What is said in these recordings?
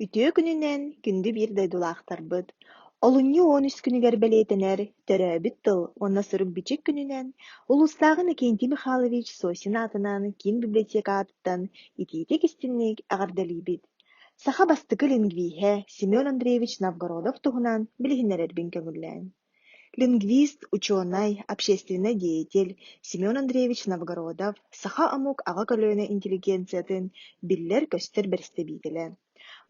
Үтүө күнүнэн, күндү биир дойдулаахтарбыт! Олунньу 13 күнүгэр бэлиэтэнэр Төрөөбүт тыл уонна сурук-бичик күнүнэн улуустааҕы Иннокентий Михайлович Сосин аатынан киин библиотека аатыттан итиитик-истиҥник эҕэрдэлиибит! Саха бастакы лингвиһэ Семен Андреевич Новгородов туһунан билиһиннэрэрбин көҥүллээҥ. Лингвист, учуонай, общественнай деятель Семен Андреевич Новгородов саха омук аҕа көлүөнэ интеллигенциятын биллэр-көстөр бэрэстэбиитэлэ.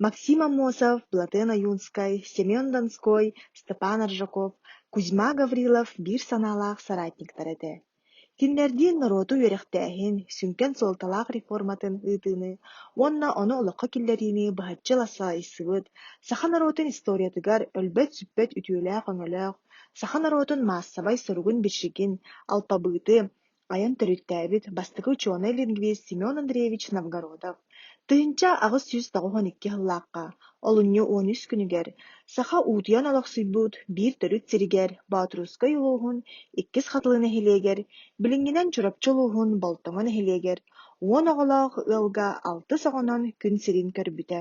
Максим Аммосов, Платон Ойуунскай, Семен Донской, Степан Аржаков, Кузьма Гаврилов биир санаалаах соратниктара этэ. Кинилэрдиин норуоту үөрэхтээһин сүҥкэн суолталаах реформатын ыытыыны уонна ону олоххо киллэриини быһаччы салайсыбыт, саха норуотун историятыгар өлбөт-сүппэт үтүөлээх-өҥөлөөх, саха норуотун маассабай суругун-бичигин, алпабыыты айан төрүттээбит бастакы учуонай-лингвист Семен Андреевич Новгородов 1892 сыллаахха олунньу 13 күнүгэр саха уутуйан олохсуйбут биир төрүт сиригэр Боотурусскай улууһун Иккис Хатылы нэһилиэгэр, билиҥҥинэн Чурапчы улууһун Болтоҥо нэһилиэгэр 10 оҕолоох ыалга алтыс оҕонон күн сирин көрбүтэ.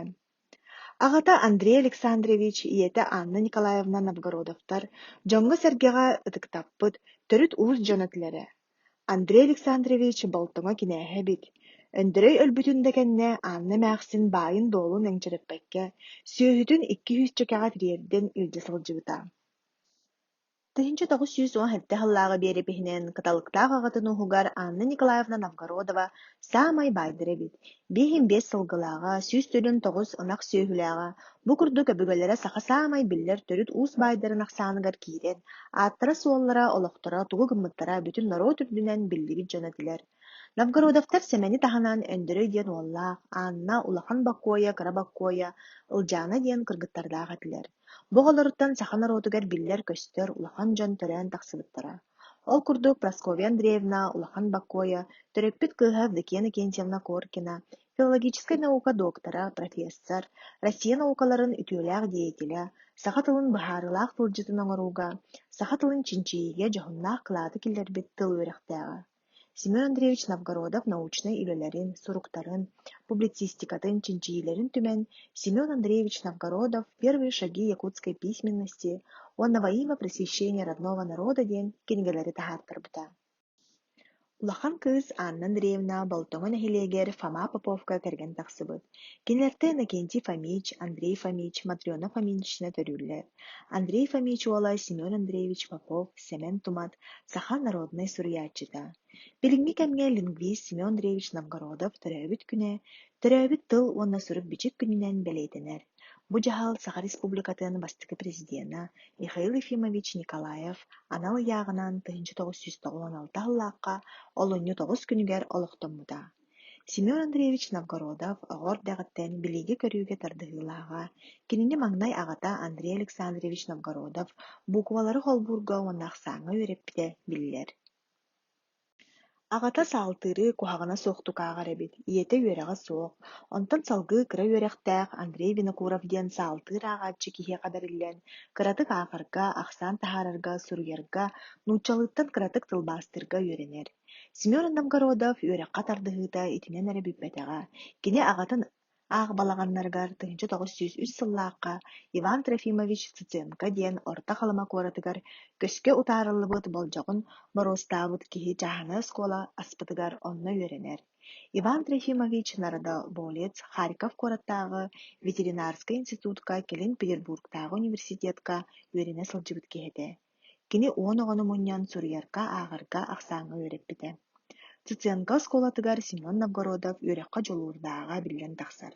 Аҕата Андрей Александрович, ийэтэ Анна Николаевна Новгородовтар дьоҥҥо-сэргэҕэ ытыктаппыт төрүт уус дьоно этилэрэ. Андрей Александрович Болтоҥо кинээһэ эбит, Өндөрөй өлбүтүн да кэннэ Анна эмээхсин баайын-дуолун эҥчэрэппэккэ, сүөһүтүн 200 чөкөҕө тириэрдэн илдьэ сылдьыбыта. 1917 сыллааҕы биэрэпиһинэн Кыталыктаах аҕатын ууһугар Анна Николаевна Новгородова саамай баайдара эбит, 55 сылгылааҕа, 149 ынах сүөһүлээҕэ, бу курдук өбүгэлэрэ саха саамай биллэр төрүт уус баайдарын ахсааныгар киирэн, ааттара-суоллара, олохторо, тугу гыммыттара бүтүн норуот үрдүнэн биллибит дьон этилэр. Новгородовтар Сэмэни таһынан Өндөрөй диэн уоллаах, Анна Улахан Боккуойа, Кыра Боккуойа, Ылдьаана диэн кыргыттардаах этилэр. Бу оҕолоруттан саха норуотугар биллэр-көстөр улахан дьон төрөөн тахсыбыттара. Ол курдук Прасковья Андреевна Улахан Боккуойа төрөппүт кыыһа Евдокия Иннокентьевна Коркина, филологическай наука доктора, профессор, Россия наукаларын үтүөлээх деятелэ, саха тылын быһаарыылаах тылдьытын оҥорууга, саха тылын чинчийиигэ дьоһуннаах кылааты киллэрбит тыл үөрэхтээҕэ. Семен Андреевич Новгородов научнай үлэлэрин, суруктарын, публицистикатын, чинчийиилэрин түмэн Семен Андреевич Новгородов «Первые шаги якутской письменности» уонна «Во имя просвещения родного народа» диэн кинигэлэри таһаартарбыта. Улахан кыыс Анна Андреевна Болтоҥо нэһилиэгэр Фома Поповка кэргэн тахсыбыт. Кинилэртэн Иннокентий Фомич, Андрей Фомич, Матрена Фоминична төрүүллэр. Андрей Фомич уола Семен Андреевич Попов, Сэмэн Тумат саха народнай суруйааччыта. Билиҥҥи кэмҥэ лингвист Семен Андреевич Новгородов төрөөбүт күнэ Төрөөбүт тыл уонна сурук-бичик күнүнэн бэлиэтэнэр. Бу дьаһал Саха Республикатын бастакы президенэ Михаил Ефимович Николаев анал ыйааҕынан 1996 сыллаахха олунньу 9 күнүгэр олохтоммута. Семен Андреевич Новгородов оҕо эрдэҕиттэн билиигэ-көрүүгэ тардыһыылааҕа, кинини маҥнай аҕата Андрей Александрович Новгородов буукубалары холбуурга уонна ахсааҥҥа үөрэппитэ биллэр. Аҕата саалтыыры куһаҕана суохтук ааҕар эбит, ийэтэ үөрэҕэ суох, онтон салгыы кыра үөрэхтээх Андрей Винокуров диэн саалтыыр ааҕааччы киһиэхэ бэриллэн, кыратык ааҕарга, ахсаан таһаарарга, суруйарга, нууччалыыттан кыратык тылбаастыырга үөрэнэр. Семен Новгородов үөрэххэ тардыһыыта итинэн эрэ бүппэтэҕэ, кини аҕатын аах балаҕаннарыгар 1903 сыллаахха Иван Трофимович Цыценко диэн Орто Халыма куоратыгар көскө утаарыллыбыт болдьоҕун боруостаабыт киһи чааһынай оскуола аспытыгар онно үөрэнэр. Иван Трофимович народоволец Харьков куораттааҕы ветеринарскай институтка, кэлин Петербургтааҕы университетка үөрэнэ сылдьыбыт киһи этэ. Кини 10 оҕону мунньан суруйарга, ааҕарга, ахсааҥҥа үөрэппитэ. Цыценко оскуолатыгар Семен Новгородов үөрэххэ дьулуурдааҕа биллэн тахсар.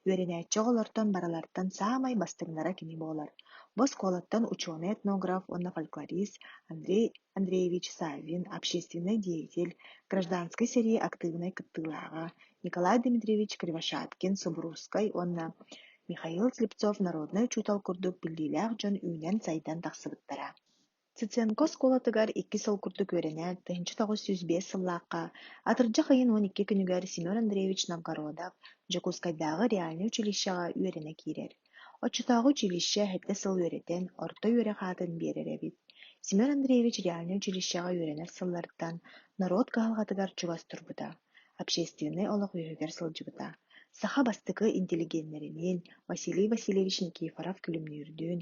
Үөрэнээччи оҕолортон барыларыттан саамай бастыҥнара кини буолар. Бу оскуолаттан учуонай-этнограф уонна фольклорист Андрей Андреевич Саввин, общественнай деятель, гражданскай сэрии актыыбынай кыттыылааҕа Николай Дмитриевич Кривошапкин, Субуруускай уонна Михаил Слепцов народнай учуутал курдук биллиилээх дьон үүнэн-сайдан тахсыбыттара. Цыценко оскуолатыгар икки сыл курдук үөрэнээт, 1905 сыллаахха атырдьах ыйын 12 күнүгэр Семен Андреевич Новгородов Дьокуускайдааҕы реальнай училищеҕа үөрэнэ киирэр. Оччотооҕу училище сэттэ сыл үөрэтэн, орто үөрэх аатын биэрэр эбит. Семен Андреевич реальнай училищеҕа үөрэнэр сылларыттан норуот кыһалҕатыгар чугас турбута, общественнай олох үөһүгэр сылдьыбыта. Саха бастакы интеллигеннэриниин Василий Васильевич Никифоров-Күлүмнүүрдүүн,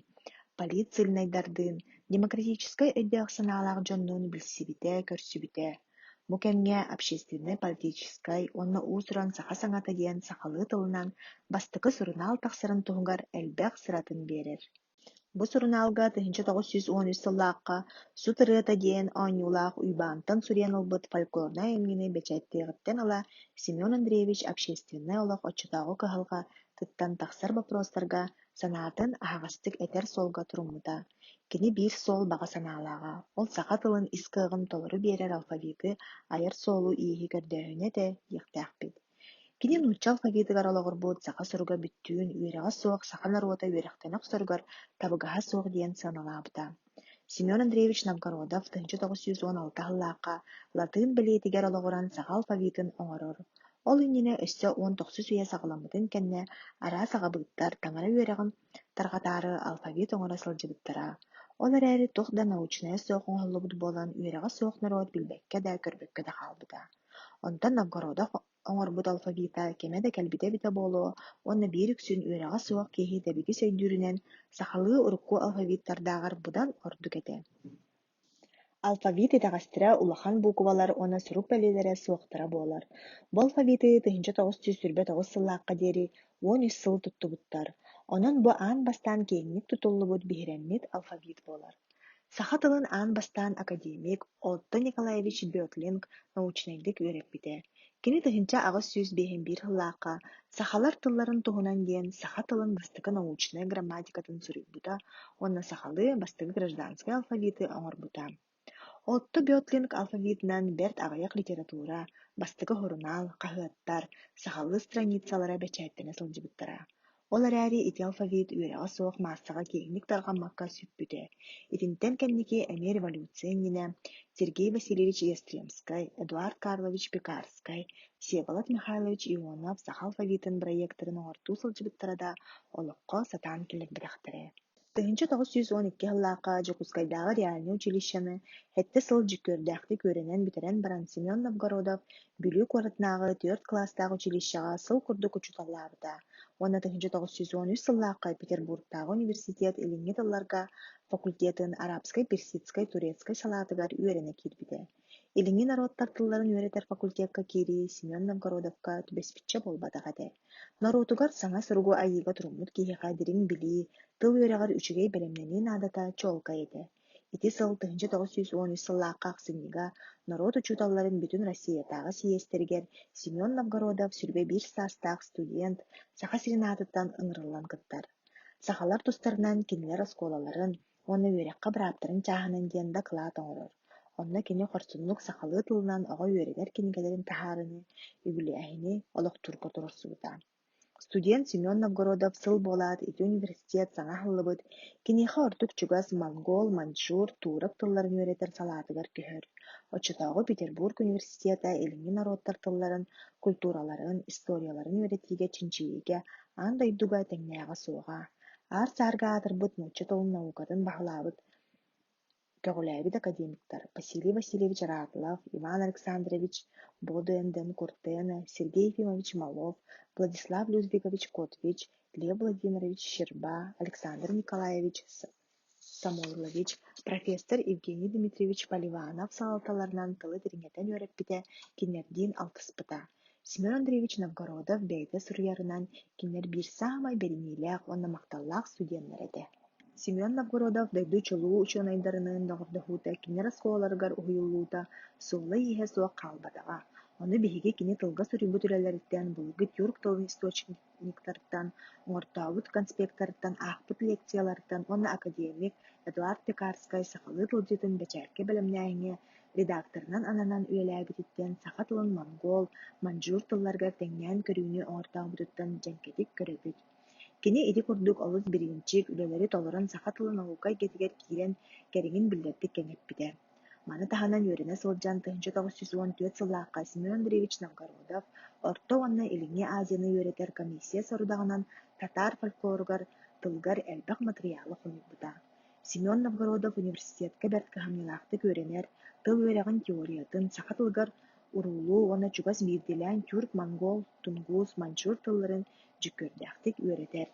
политсыылынайдардыын, демократическай өйдөөх-санаалаах дьоннуун билсибитэ-көрсүбүтэ. Бу кэмҥэ общественнай-политическай уонна уус-уран «Саха саҥата» диэн сахалыы тылынан бастакы сурунаал тахсарын туһугар элбэх сыратын биэрэр. Бу сурунаалга 1913 сыллаахха «Сут ырыата» диэн оонньуулаах Уйбаантан суруйан ылбыт фольклорнай айымньыны бэчээттиэҕиттэн ыла Семен Андреевич общественнай олох оччотооҕу кыһалҕатыттан тахсар боппуруостарга санаатын аһаҕастык этэр суолга туруммута. Кини биир суол баҕа санаалааҕа, ол саха тылын ис кыаҕын толору биэрэр алфавиты айар суолу-ииһи көрдөөһүнэ этэ диэхтээхпит. Кини нуучча алфавитыгар олоҕурбут саха суруга бүттүүн үөрэҕэ суох саха норуота үөрэхтэнэ охсоругар табыгаһа суох диэн сыаналаабыта. Семен Андреевич Новгородов 1916 сыллаахха латыын бэлиэтигэр олоҕуран саха алфавитын оҥорор. Ол иннинэ өссө 19 үйэ саҕаламмытын кэннэ араас аҕабыыттар таҥара үөрэҕин тарҕатаары алфавит оҥоро сылдьыбыттара. Ол эрээри туох да научнайа суох оҥоһуллубут буолан үөрэҕэ суох норуот билбэккэ да, көрбөккө да хаалбыта. Онтон Новгородов оҥорбут алфавита кэмэ да кэлбитэ эбитэ буолуо уонна биир үксүн үөрэҕэ суох киһи дэбигис өйдүүрүнэн сахалыы урукку алфавиттардааҕар быдан ордук этэ. Алфавит итэҕэстэрэ улахан буукубалар уонна сурук бэлиэлэрэ суохтара буолар. Бу алфавиты 1929 сыллаахха диэри 13 сыл туттубуттар. Онон бу аан бастаан киэҥник тутуллубут биһирэммит алфавит буолар. Саха тылын аан бастаан академик Отто Николаевич Бетлинг научнайдык үөрэппитэ. Кини 1851 сыллаахха «Сахалар тылларын туһунан» диэн саха тылын бастакы научнай грамматикатын суруйбута уонна сахалыы бастакы гражданскай алфавиты оҥорбута. Отто Бетлинг алфавитынан бэрт аҕыйах литература, бастакы сурунаал, хаһыаттар, сахалыы страницалара бэчээттэнэ сылдьыбыттара. Ол эрээри ити алфавит үөрэҕэ суох маассаҕа киэҥник тарҕаммакка сүппүтэ. Итинтэн кэнники эмиэ революция иннинэ Сергей Васильевич Ястремскай, Эдуард Карлович Пекарскай, Всеволод Михайлович Ионов саха алфавитын бырайыактарын оҥортуу сылдьыбыттара да, олоххо сатаан киллэрбэтэхтэрэ. 1912 сыллаахха Дьокуускайдааҕы реальнай училищены сэттэ сыл дьүккүөрдээхтик үөрэнэн бүтэрэн баран Семен Новгородов Бүлүү куоратынааҕы түөрт кылаастаах училищеҕа сыл курдук учууталлаабыта уонна 1913 сыллаахха Петербургтааҕы университет илиҥҥи тылларга факультетын арабскай-персидскэй турецкай салаатыгар үөрэнэ киирбитэ. Илиҥҥи норуоттар тылларын үөрэтэр факультекка киирии Семен Новгородовка түбэспиччэ буолбатах этэ. Норуотугар саҥа суругу айыыга туруммут киһиэхэ дириҥ билии, тыл үөрэҕэр үчүгэй бэлэмнэнии наадата чуолкай этэ. Ити сыл 1913 сыллаахха ахсынньыга норуот учууталларын Бүтүн Россиятааҕы сийиэстэригэр Семен Новгородов 21 саастаах студент Саха сирин аатыттан ыҥырыллан кыттар. Сахалар тустарынан кинилэр оскуолаларын уонна үөрэххэ бырааптарын чааһынан диэн дакылаат оҥорор. Онно кини хорсуннук сахалыы тылынан оҕо үөрэнэр кинигэлэрин таһаарыыны, үбүлээһини олохтуурга туруорсубута. Студент Семен Новгородов сыл буолаат ити университет саҥа аһыллыбыт, киниэхэ ордук чугас монгол, маньчжур, турок тылларын үөрэтэр салаатыгар көһөр. Оччотооҕу Петербург университета илиҥҥи норуоттар тылларын, культураларын, историяларын үөрэтиигэ, чинчийиигэ аан дойдуга тэҥнээҕэ суоҕа. Аар-саарга аатырбыт нуучча тылын наукатын баһылаабыт, көҕүлээбит академиктар Василий Васильевич Ратлов, Иван Александрович Бодуэн-Куртена, Сергей Ефимович Малов, Владислав Людвигович Котвич, Лев Владимирович Щерба, Александр Николаевич Самойлович, профессор Евгений Дмитриевич Поливанов салалталарынан тылы дириҥэтэн үөрэппитэ, кинилэрдиин алтыспыта. Семен Андреевич Новгородов бэйэтэ суруйарынан, кинилэр биир саамай бэриниилээх уонна махталлаах студеннара этэ. Семен Новгородов дойду чулуу учуонайдарыныын доҕордоһуута кинилэр оскуолаларыгар уһуйуллуута суола-ииһэ суох хаалбатаҕа. Ону биһиги кини тылга суруйбут үлэлэриттэн, былыргы тюрк тылын источниктарыттан, оҥортообут конспектарыттан, аахпыт лекцияларыттан уонна академик Эдуард Пекарскай сахалыы тылдьытын бэчээккэ бэлэмнээһиҥҥэ редакторынан ананан үлэлээбититтэн саха тылын монгол, маньчжур тылларыгар тэҥнээн көрүүнү оҥортообутуттан дьэҥкэтик көрөбүт. Кини ити курдук олус бириинчик үлэлэри толорон саха тылын наука эйгэтигэр киирэн кэриҥин биллэрдик кэҥэппитэ. Маны таһынан үөрэнэ сылдьан 1914 сыллаахха Семен Андреевич Новгородов Орто уонна Илиҥҥи Азияны үөрэтэр комиссия сорудаҕынан татаар фольклоругар, тылыгар элбэх матырыйаалы хомуйбута. Семен Новгородов университетка бэрт кыһамньылаахтык үөрэнэр, тыл үөрэҕин теориятын, саха тылыгар уруулуу уонна чугас биирдиилээн тюрк, монгол, тунгус, маньчжур тылларын дьүккүөрдээхтик үөрэтэр.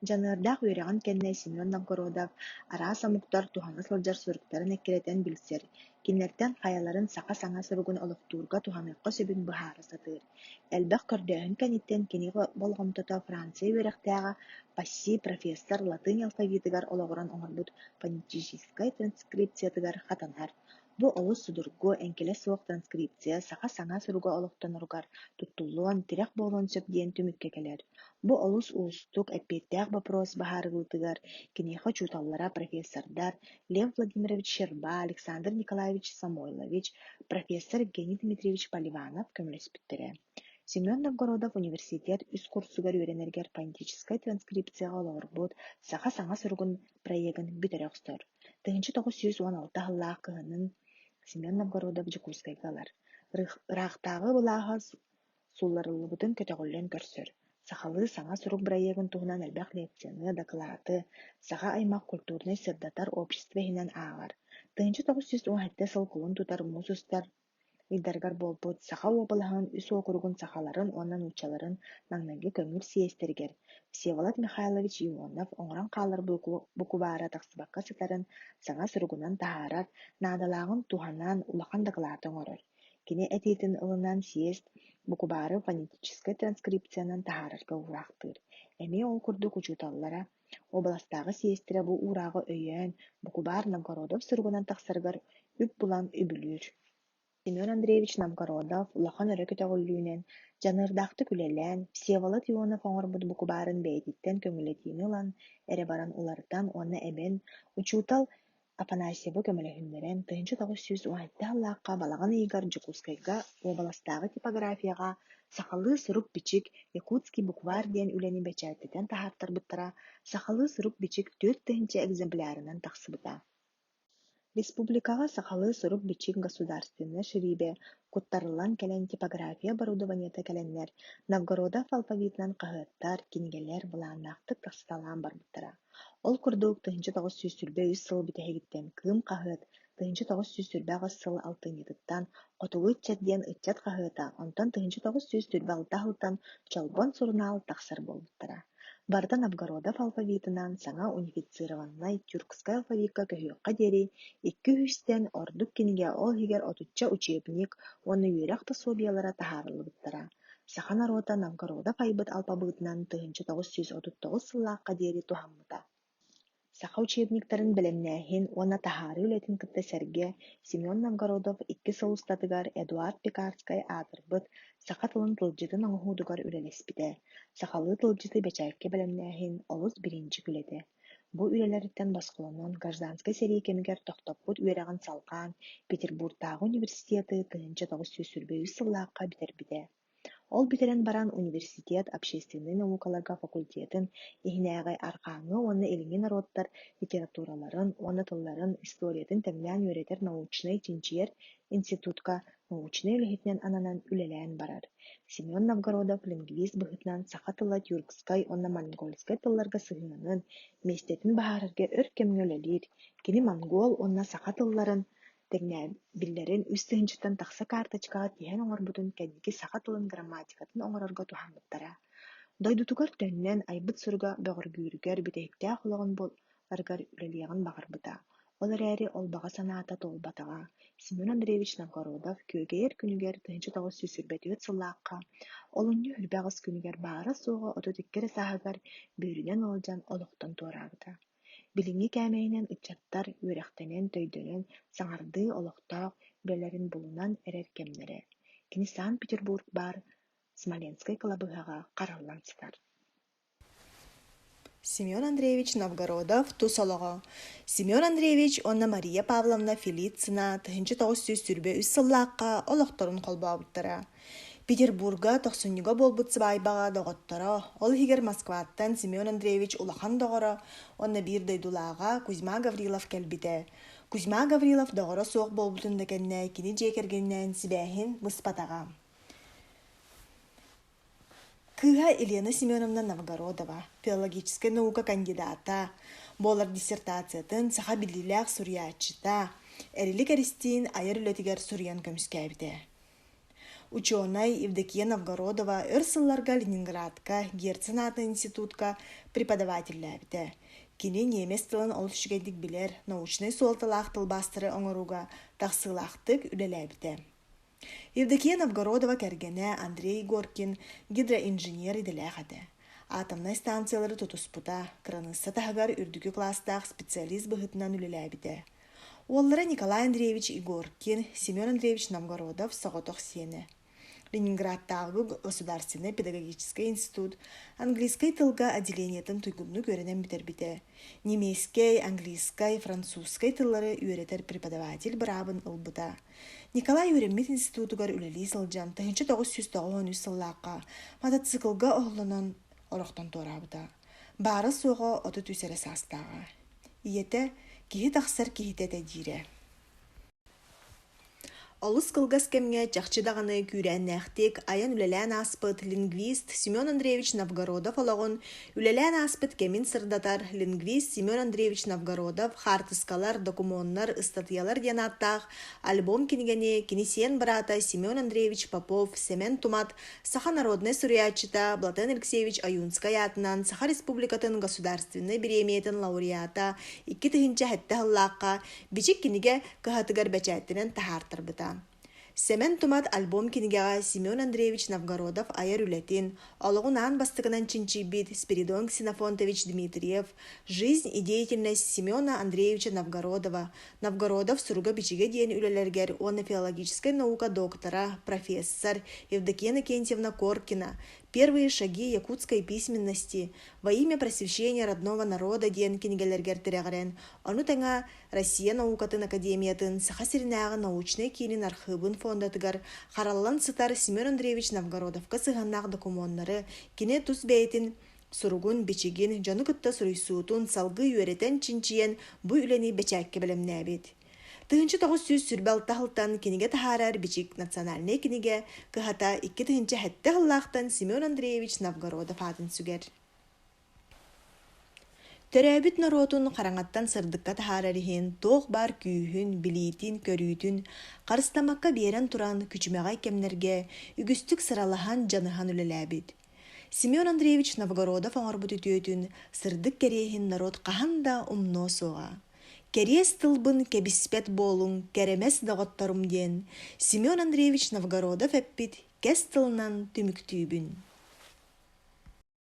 Дьаныардаах үөрэҕин кэннэ Семен Новгородов араас омуктар туһана сылдьар суруктарын эккирэтэн билсэр, кинилэртэн хайаларын саха саҥа суругун олохтуурга туһаныахха сөбүн быһаара сатыыр. Элбэх көрдөөһүн кэнниттэн кини болҕомтото Франция үөрэхтээҕэ Пасси профессор латынь алфавитыгар олоҕуран оҥорбут фонетическай транскрипциятыгар хатанар. Бу олус судургу, эҥкилэ суох транскрипция саха саҥа суруга олохтоноругар туттуллуон, тирэх буолуон сөп диэн түмүккэ кэлэр. Бу олус уустук, эппиэттээх боппуруос быһаарыллыытыгар киниэхэ учууталлара, профессордар Лев Владимирович Щерба, Александр Николаевич Самойлович, профессор Евгений Дмитриевич Поливанов көмөлөспүттэрэ. Семен Новгородов университет үс курсугар үөрэнэригэр фонетическай транскрипцияҕа олоҕурбут саха саҥа суругун проегын бүтэрэ охсор. 1916 сыллаах кыһынын Семен Новгородов Дьокуускайга ылар. Ыраахтааҕы былааһа суулларыллыбытын көтөҕүллэн көрсөр. Сахалыы саҥа сурук бырайыагын туһунан элбэх лекцияны, дакылааты саха аймах культурнай-сырдатар общество иһинэн ааҕар. 1917 сыл кулун тутар муус устар ыйдарыгар буолбут Саха уобалаһын үс уокуругун сахаларын уонна нууччаларын маҥнайгы көҥүл сийиэстэригэр Всеволод Михайлович Ионов оҥорон хаалар букубаара тахсыбакка сытарын саҥа суругунан таһаарар наадалааҕын туһанан улахан дакылааты оҥорор. Кини этиитин ылынан съезд букубаары фонетическай транскрипциянан таһаарарга уураахтыыр. Эмиэ ол курдук учууталлара уобаластааҕы сиэстэрэ бу уурааҕы өйөөн, букубаар Новгородов суругунан тахсарыгар үп булан үбүлүүр. Семен Андреевич Новгородов улахан өрө көтөҕүллүүнэн, дьаныардаахтык үлэлээн, Всеволод Ионов оҥорбут букубаарын бэйэтиттэн көҥүлэтиини ылан эрэ баран уларытан уонна эбэн, учуутал Афанасьевы көмөлөһүннэрэн, 1917 сыллаахха балаҕан ыйыгар Дьокуускайга уобаластааҕы типографияҕа сахалыы сурук-бичик «Якутский букварь» диэн үлэни бэчээттэтэн таһаартарбыттара, сахалыы сурук-бичик 4000 экземплярынан тахсыбыта. Республикаҕа сахалыы сурук-бичик государственнай шириибэ куттарыллан кэлэн типография оборудованиета кэлэннэр Новгородов алфавитынан хаһыаттар, кинигэлэр былааннаахтык тахсыталаан барбыттара. Ол курдук, 1923 сыл бүтэһигиттэн «Кыым» хаһыат, 1928 сыл алтынньытыттан «Хотугу ыччат» диэн ыччат хаһыата, онтон 1926 сылтан «Чолбон» сурунаал тахсар буолбуттара. Барыта Новгородов алфавитынан саҥа унифицированнай тюркскай алфавикка көһүөххэ диэри икки үһүстэн ордук кинигэ, ол иһигэр отучча учебник уонна үөрэх пособиелара таһаарыллыбыттара. Саха норуота Новгородов айбыт алпабыытынан 1939 сыллаахха диэри туһаммыта. Саха учебниктарын бэлэмнээһин уонна таһаарыы үлэтин кытта сэргэ Семен Новгородов икки сыл устатыгар Эдуард Пекарскай аатырбыт саха тылын тылдьытын оҥоһуутугар үлэлэспитэ. Сахалыы тылдьыты бэчээккэ бэлэмнээһин олус бириинчик үлэтэ. Бу үлэлэриттэн босхолонон гражданскай сэрии кэмигэр тохтоппут үөрэҕин салҕаан Петербургтааҕы университеты 1923 сыллаахха бүтэрбитэ. Ол бүтэрэн баран университет общественнай наукаларга факультетын иһинээҕи арҕааҥҥы уонна илиҥҥи норуоттар литератураларын уонна тылларын историятын тэҥнээн үөрэтэр научнай-чинчийэр институтка научнай үлэһитинэн ананан үлэлээн барар. Семен Новгородов лингвист быһыытынан саха тыла тюркскай уонна монгольскай тылларга сыһыанын, миэстэтин быһаарарга өр кэмҥэ үлэлиир. Кини монгол уонна саха тылларын тэҥнээбиллэрин үс тыһыынчаттан тахса карточкаҕа тиһэн оҥорбутун кэнники саха тылын грамматикатын оҥорорго туһаммыттара. Дойдутугар төннөн, айбыт суруга бөҕөргүүрүгэр бүтэһиктээх олоҕун буларыгар үлэлиэҕин баҕарбыта. Ол эрээри ол баҕа санаата туолбатаҕа. Семен Андреевич Новгородов күөгэйэр күнүгэр 1924 сыллаахха олунньу 28 күнүгэр баара-суоҕа 32 эрэ сааһыгар бүөрүнэн ыалдьан олохтон туораабыта. Билиҥҥи кээмэйинэн ыччаттар үөрэхтэнэн, төйдөнөн, саҥардыы олохтоох үлэлэрин булунан эрэр кэмнэрэ. Кини Санкт-Петербург баар Смоленскай кылабыыһаҕа хараллан сытар. Семен Андреевич Новгородов тус олоҕо Семен Андреевич уонна Мария Павловна Фелицина 1923 сыллаахха олохторун холбообуттара. Петербурга тохсунньуга буолбут сыбаайбаҕа доҕотторо, ол иһигэр Москваттан Семен Андреевич улахан доҕоро уонна биир дойдулааҕа Кузьма Гаврилов кэлбитэ. Кузьма Гаврилов доҕоро суох буолбутун да кэннэ кини дьиэ кэргэнинээн сибээһин быспатаҕа. Кыыһа Елена Семеновна Новгородова, филологическай наука кандидата, буолар диссертациятын саха биллиилээх суруйааччыта Эрилик Эристиин айар үлэтигэр суруйан көмүскээбитэ. Учуонай Евдокия Новгородова өр сылларга Ленинградка Герцен аатынан институтка преподавателлээбитэ. Кини ньиэмэс тылын олус үчүгэйдик билэр, научнай суолталаах тылбаастары оҥорууга тахсыылаахтык үлэлээбитэ. Евдокия Новгородова кэргэнэ Андрей Егоркин гидроинженер идэлээх этэ. Атомнай станциялары тутуспута, кыраныысса таһыгар үрдүкү кылаастаах специалист быһыытынан үлэлээбитэ. Уоллара Николай Андреевич Егоркин, Семен Андреевич Новгородов соҕотох сиэнэ. Ленинградтааҕы государственнай педагогическай институт английскай тылга отделениетын туйгуннук үөрэнэн бүтэрбитэ. Немецкэй, английскай, французскай тыллары үөрэтэр преподаватель быраабын ылбыта. Николай үөрэммит институтугар үлэлии сылдьан 1993 сыллаахха мотоциклга оһоллонон олохтон туораабыта. Баара-суоҕа 33 эрэ саастааҕа. Ийэтэ киһи тахсар киһитэ этэ диирэ. Олус кылгас кэмҥэ чахчы даҕаны күүрээннээхтик айан-үлэлээн ааспыт лингвист Семен Андреевич Новгородов олоҕун, үлэлээн ааспыт кэмин сырдатар лингвист Семен Андреевич Новгородов хаартыскалар, докумуоннар, ыстатыйалар диэн ааттаах альбом-кинигэни кини сиэн быраата Семен Андреевич Попов, Сэмэн Тумат, саха народнай суруйааччыта Платон Алексеевич Ойуунскай аатынан Саха Республикатын государственнай бириэмийэтин лауреата 2007 сыллаахха Бичик кинигэ кыһатыгар бэчээттэнэн таһаартарбыта. Сэмэн Тумат альбом-кинигэҕэ Семен Андреевич Новгородов айар үлэтин, олоҕун аан бастакынан чинчийбит Спиридон Ксенофонтович Дмитриев «Жизнь и деятельность Семена Андреевича Новгородова», «Новгородов суруга-бичигэ» диэн үлэлэригэр уонна филологическай наука доктора, профессор Евдокия Иннокентьевна Коркина «Первые шаги якутской письменности во имя просвещения родного народа» диэн кинигэлэригэр тирэҕирэн, ону тэҥэ Россия наукатын академиятын Саха сиринээҕи научнай киинин архыыбын фондатыгар хараллан сытар Семен Андреевич Новгородовка сыһыаннаах докумуоннары кини тус бэйэтин суругун, бичигин, дьону кытта суруйсуутун салгыы үөрэтэн-чинчийэн бу үлэни бэчээккэ бэлэмнээбит. 1926 сылтан кинигэ таһаарар Бичик национальнай кинигэ кыһата 2007 сыллаахтан Семен Андреевич Новгородов аатын сүгэр. Төрөөбүт норуотун хараҥаттан сырдыкка таһаарар иһин туох баар күүһүн, билиитин, көрүүтүн харыстаммакка биэрэн туран күчүмэҕэй кэмнэргэ үгүстүк сыралаһан, дьаныһан үлэлээбит. Семен Андреевич Новгородов оҥорбут үтүөтүн, сырдык кэриэһин норуот хаһан да умнуо суоҕа. Кэриэс тылбын кэбиспэт буолуҥ, кэрэмэс доҕотторум диэн Семен Андреевич Новгородов эппит кэс тылынан түмүктүүбүн.